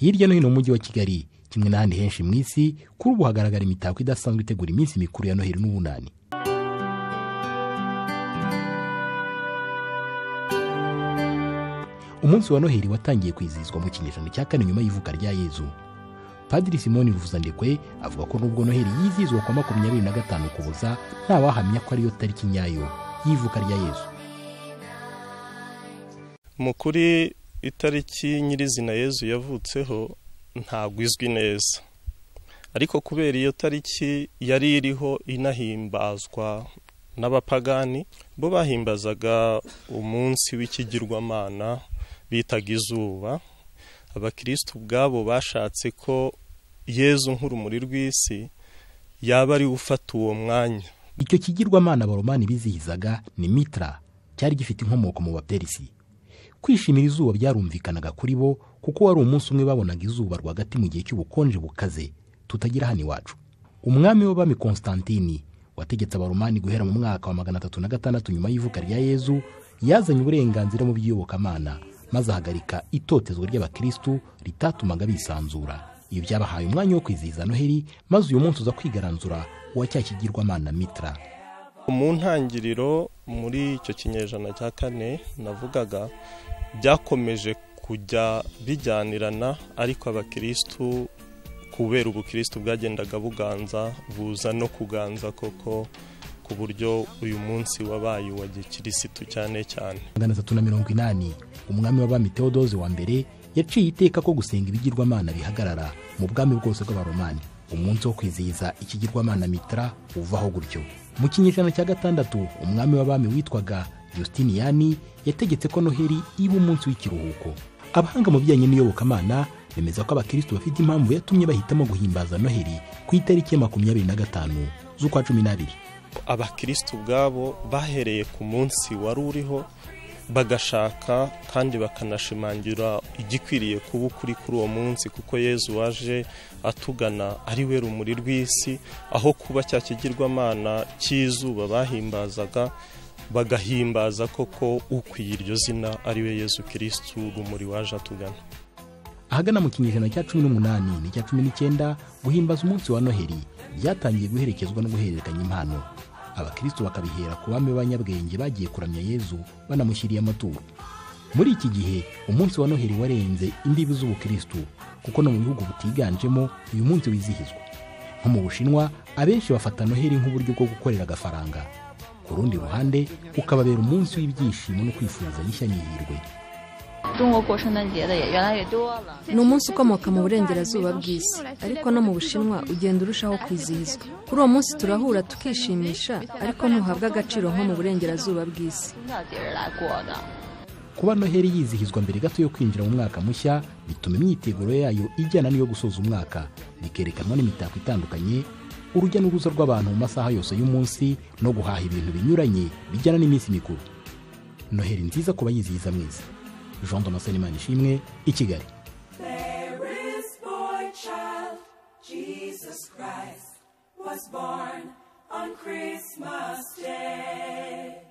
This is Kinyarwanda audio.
Hirya no hino mu mujyi wa Kigali kimwe n'ahandi henshi mu isi, kuri ubu hagaragara imitako idasanzwe itegura iminsi mikuru ya Noheli n'Ubunani. Umunsi wa Noheli watangiye kwizihizwa mu kinyejana cya 4 nyuma y'ivuka rya Yezu. Padiri Simoni Ruvuzandekwe avuga ko nubwo Noheli yizihizwa kwa 25 Ukuboza, ntawahamya ko ariyo tariki nyayo y'ivuka rya Yezu. Mu kuri itariki nyirizina Yezu yavutseho ntabwo izwi neza, ariko kubera iyo tariki yari iriho inahimbazwa n'abapagani, bo bahimbazaga umunsi w'ikigirwamana bitaga izuba. Abakristo ubwabo bashatse ko Yezu nk'urumuri rw'isi yaba ari ufata uwo mwanya. Icyo kigirwamana abaromani bizihizaga ni Mitra, cyari gifite inkomoko mu Baperisi. Kwishimira izuba byarumvikanaga kuri bo, kuko wari umunsi umwe babonaga izuba rwagati mu gihe cy'ubukonje bukaze tutagira hano iwacu. Umwami w'abami Konstantini wategetse abaromani guhera mu mwaka wa 306 nyuma y'ivuka rya Yezu, yazanye uburenganzira mu by'iyobokamana, maze ahagarika itotezwa ry'abakristu ritatumaga bisanzura. Iyo byabahaye umwanya wo kwizihiza Noheli, maze uyu munsi uza kwigaranzura wa cya kigirwamana Mitra. Mu ntangiriro muri icyo kinyejana cya 4 navugaga, byakomeje kujya bijyanirana, ariko abakristu kubera ubukristu bwagendaga buganza, buza no kuganza koko, ku buryo uyu munsi wabaye wa gikirisitu cyane cyane. 380 umwami w'abami Theodose wa mbere yaciye iteka ko gusenga ibigirwamana bihagarara mu bwami bwose bw'abaromani. Umunsi wo kwizihiza ikigirwamana Mitra uvaho gutyo. Mu kinyejana cya 6 umwami w'abami witwaga Justiniani yategetse ko Noheli iba umunsi w'ikiruhuko. Abahanga mu bijyanye n'iyobokamana bemeza ko abakristo bafite impamvu yatumye bahitamo guhimbaza Noheli ku itariki ya 25 z'ukwa 12. Abakristo ubwabo bahereye ku munsi wari uriho, bagashaka kandi bakanashimangira igikwiriye kuba ukuri kuri uwo munsi, kuko Yezu waje atugana ari we rumuri rw'isi, aho kuba cya kigirwamana cy'izuba bahimbazaga, bagahimbaza koko ukwiye iryo zina ari we Yezu Kristu, rumuri waje atugana. Ahagana mu kinyejana cya 18 n'icya 19, guhimbaza umunsi wa Noheli byatangiye guherekezwa no guhererekanya impano. Abakristo bakabihera ku bami b'abanyabwenge bagiye kuramya Yezu banamushyiriye amaturo. Muri iki gihe umunsi wa Noheli warenze imbibi z'ubukristo, kuko no mu bihugu butiganjemo uyu munsi wizihizwa. Nko mu Bushinwa abenshi bafata Noheli nk'uburyo bwo gukorera agafaranga, ku rundi ruhande ukababera umunsi w'ibyishimo no kwifuza ishya n'ihirwe. Ni umunsi ukomoka mu burengerazuba bw'isi, ariko no mu Bushinwa ugenda urushaho kwizihizwa. Kuri uwo munsi turahura tukishimisha, ariko ntuhabwa agaciro nko mu burengerazuba bw'isi. Kuba Noheli yizihizwa mbere gato yo kwinjira mu mwaka mushya bituma imyiteguro yayo ijyana n'iyo gusoza umwaka, bikerekanwa n'imitako itandukanye, urujya n'uruza rw'abantu mu masaha yose y'umunsi no guhaha ibintu binyuranye bijyana n'iminsi mikuru. Noheli nziza ku bayizihiza mwese. Jean Damascene Manishimwe, i Kigali. There is boy child, Jesus Christ was born on Christmas Day.